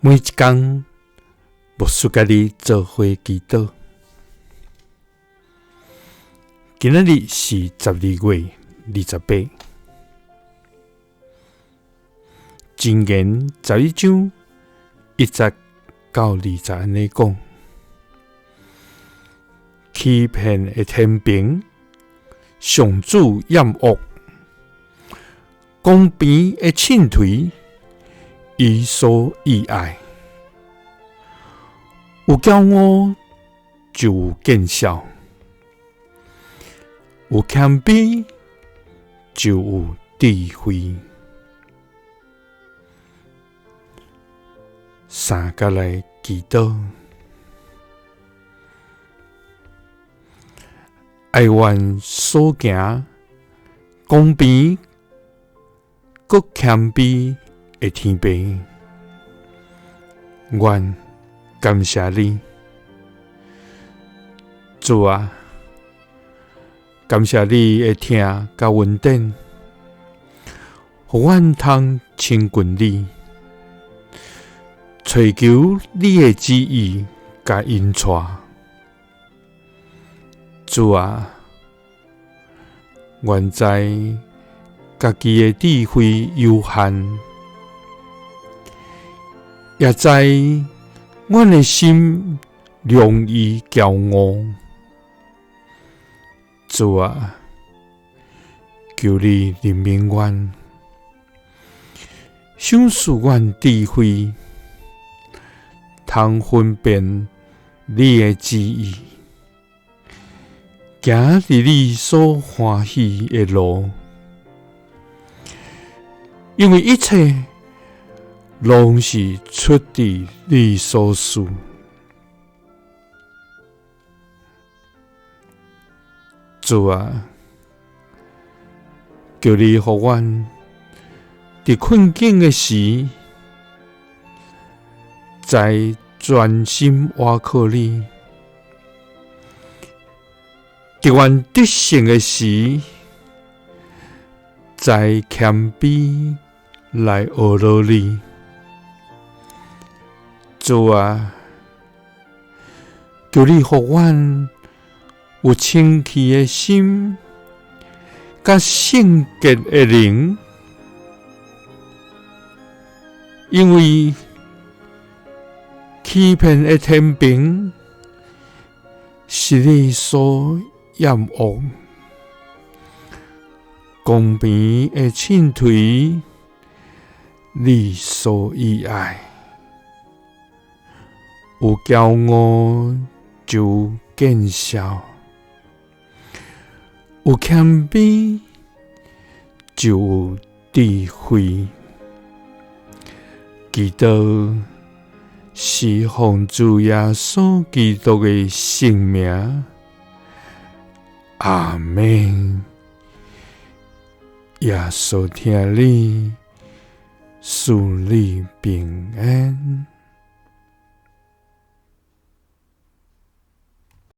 每一工，牧師佮你做伙祈禱。今仔日是12月28，箴言11章1節到2節按呢講：欺騙的天平，上主厭惡；公平的秤槌，伊所喜愛。有驕傲就有見笑，有謙卑就有智慧。三佮來祈禱，愛阮所行公平閣謙卑的天父，阮感謝你，主啊，感謝你的疼佮恩典，予阮通親近你，揣求你的旨意佮引帶。主啊，阮知家己的智慧有限，也知阮的心容易驕傲。主啊，求你憐憫阮，賞賜阮智慧，通分辨你的旨意，行佇你所歡喜的路。因為一切攏是出佇你所賜。主啊，求你予阮佇困境的時，知專心倚靠你；佇阮得勝的時，知謙卑來學著你。主啊，求你予阮有清氣的心，佮聖潔的靈，因為欺騙的天平是你所厭惡，公平的秤槌你所喜愛。有驕傲就有見笑，有謙卑就有智慧。祈禱是奉主耶穌基督的聖名，阿們。耶穌疼你，賜你平安。